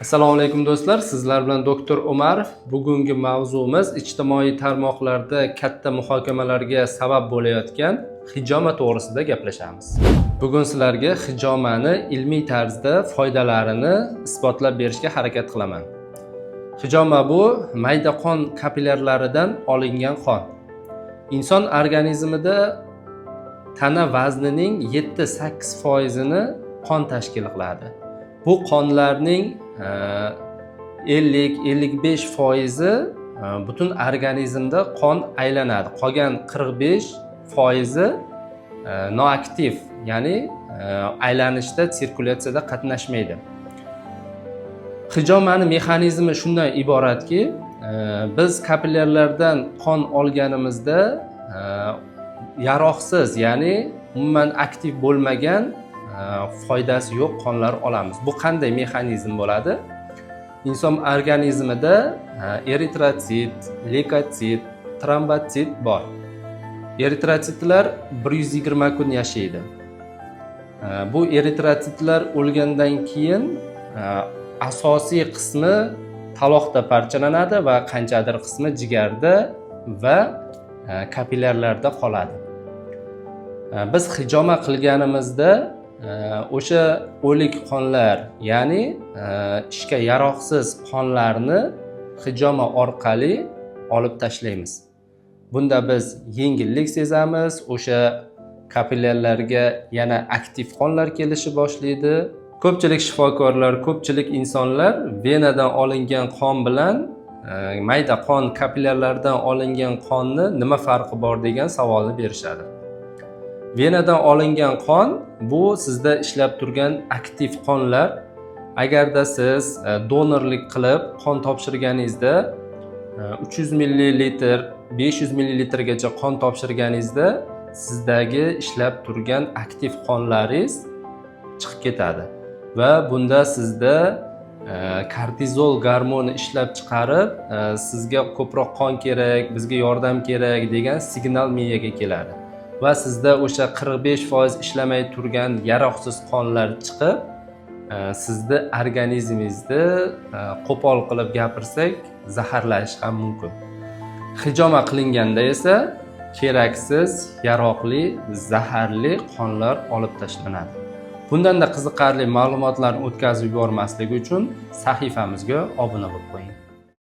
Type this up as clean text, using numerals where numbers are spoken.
Assalomu alaykum, do'stlar, sizlar bilan doktor Umarov. Bugungi mavzumiz ijtimoiy tarmoqlarda katta muhokamalarga sabab bo'layotgan hijoma to'g'risida gaplashamiz. Bugun sizlarga hijomani ilmiy tarzda foydalarini isbotlab berishga harakat qilaman. Hijoma bu mayda qon kapillyarlaridan olingan qon. Inson organizmida tana vaznining 7-8 foizini qon tashkil qiladi. Bu qonlarning 50-55 foizi butun organizmda qon aylanadi. Qolgan 45 foizi noaktiv, ya'ni aylanishda, sirkulyatsiyada qatnashmaydi. Hijomani mexanizmi shundan iboratki, biz kapillyarlardan qon olganimizda yaroqsiz, ya'ni umuman aktiv bo'lmagan, foydasi yo'q qonlar olamiz. Bu qanday mexanizm bo'ladi? Inson organizmida eritrotsit, leykotsit, trombotsit bor. Eritrotsitlar 120 kun yashaydi. Bu eritrotsitlar o'lgandan keyin asosiy qismi taloqda parchalanadi va qanchadir qismi jigarda va kapillyarlarda qoladi. Biz hijoma qilganimizda o'sha o'lik qonlar, ya'ni ishga yaroqsiz qonlarni hijoma orqali olib tashlaymiz. Bunda biz yengillik sezamiz, o'sha kapillyarlarga yana aktiv qonlar kelishi boshlaydi. Ko'pchilik shifokorlar, ko'pchilik insonlar venadan olingan qon bilan mayda qon kapillyarlardan olingan qonni nima farqi bor degan savolni berishadi. Venadan olingan qon bu sizda ishlab turgan aktiv qonlar. Agarda siz donorlik qilib qon topshirganingizda, 300 millilitr, 500 millilitrgacha qon topshirganingizda sizdagi ishlab turgan aktiv qonlaringiz chiqib ketadi va bunda sizda kortizol gormoni ishlab chiqarib, sizga ko'proq qon kerak, bizga yordam kerak degan signal miyaga keladi va sizda o'sha 45% ishlamay turgan yaroqsiz qonlar chiqib, sizni organizmingizni, qo'pol qilib gapirsak, zaharlashi ham mumkin. Hijoma qilinganda esa keraksiz, yaroqli, zaharli qonlar olib tashlanadi. Bundanda qiziqarli ma'lumotlarni o'tkazib yubormaslik uchun sahifamizga obuna bo'lib qo'ying.